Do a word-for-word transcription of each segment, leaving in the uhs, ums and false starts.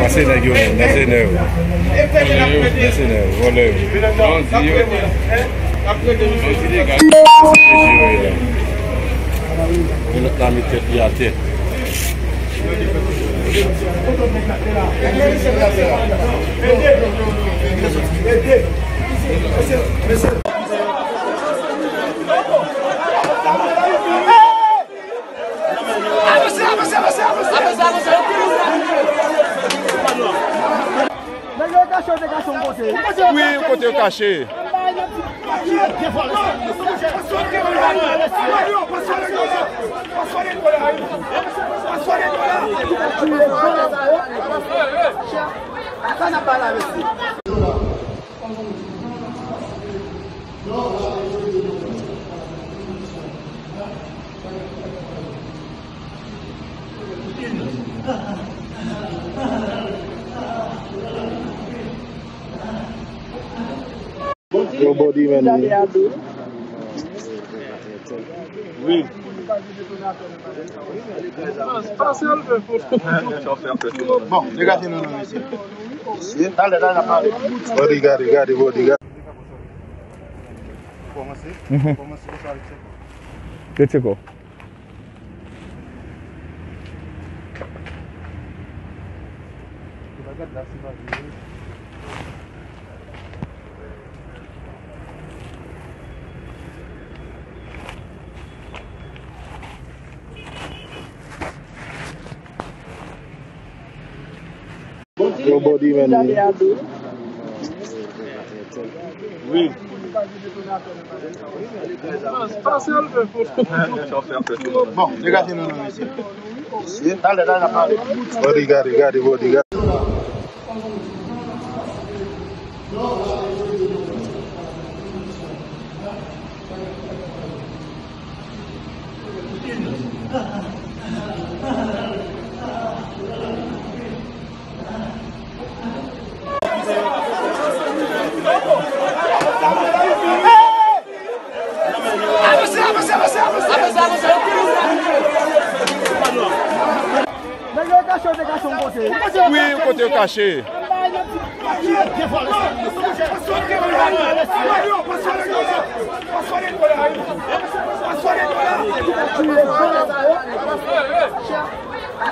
Mèsenè yo menm, mèsenè yo. Mèsenè yo, vòlè yo. Bandi yo. Bandi degaj. Yo lòt la met tèt li atè. Nèg yo kache, yo te kache yon kote. Wi, kote yo kache. Sa n ap pale avèk li. Yo body man li. Wi. Bon, degaje nou non mesye. Mesye, talè, talè, n ap pale. Body, gade, gade, body, gade. Kòmanse. Mhm. Kòmanse konsa avèk se. Yo tcheko. Yo pa gad la, se pa vre. Yo body man li. Wi. Bon, degaje nou non mesye. Mesye, talè, talè, n ap pale. Body, gade, gade, body, gade. Nèg yo kache, yo te kache yon kote. Wi, kote yo kache.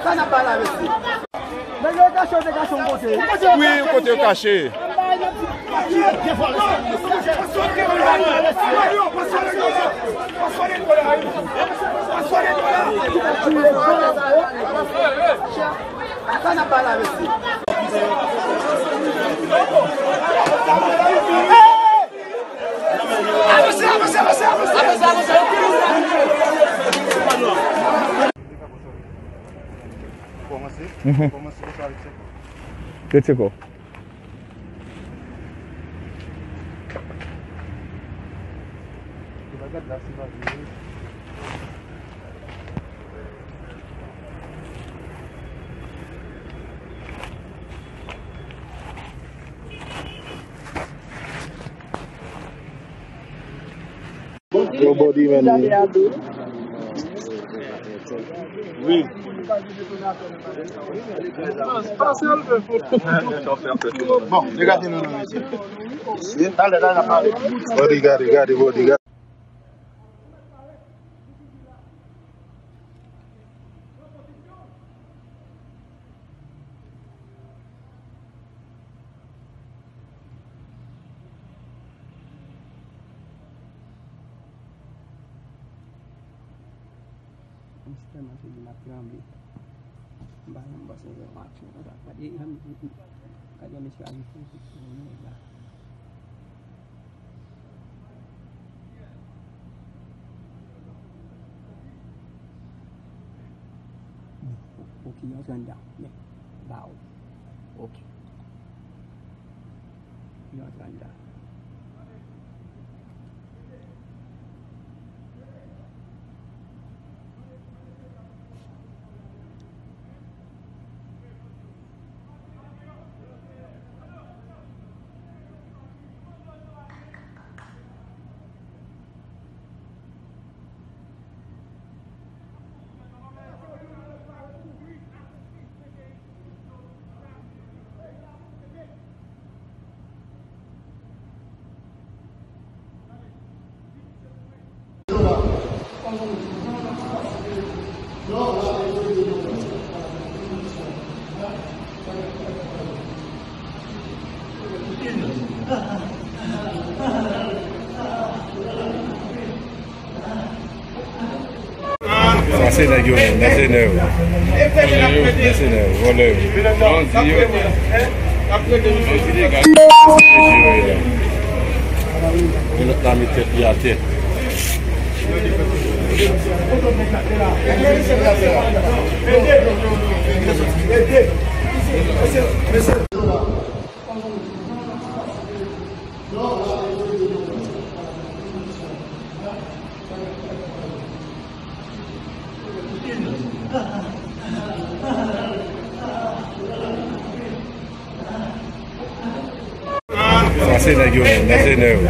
Sa n ap pale avèk li. Nèg yo kache, yo te kache yon kote. Wi, kote yo kache. Sa n ap pale avèk li. Mhm. Yo tcheko. Yo body man li. Wi. Bon, degaje nou non mesye. Mesye, talè, talè, n ap pale. Body, gade, gade, body, gade. M tèlman sezi, m ap tranble. M pa janm panse yon aksyon konsa. Gade jan, gade jan mesye a rive sou nèg la. Bon, ok, yo antre anndan. Men, ba w. Ok. Yo antre anndan. Sa se nèg yo menm, mèsenè yo. Mèsenè yo, vòlè yo. Bandi yo. Bandi legal. Yo la. Yon lòt la met tèt li atè. Sa se nèg yo menm, mèsenè yo.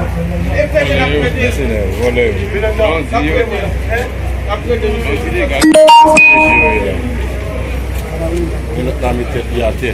Mèsenè yo, vòlè yo. Bandi yo. Bandi legal. Yo la. Yon lòt la met tèt li atè.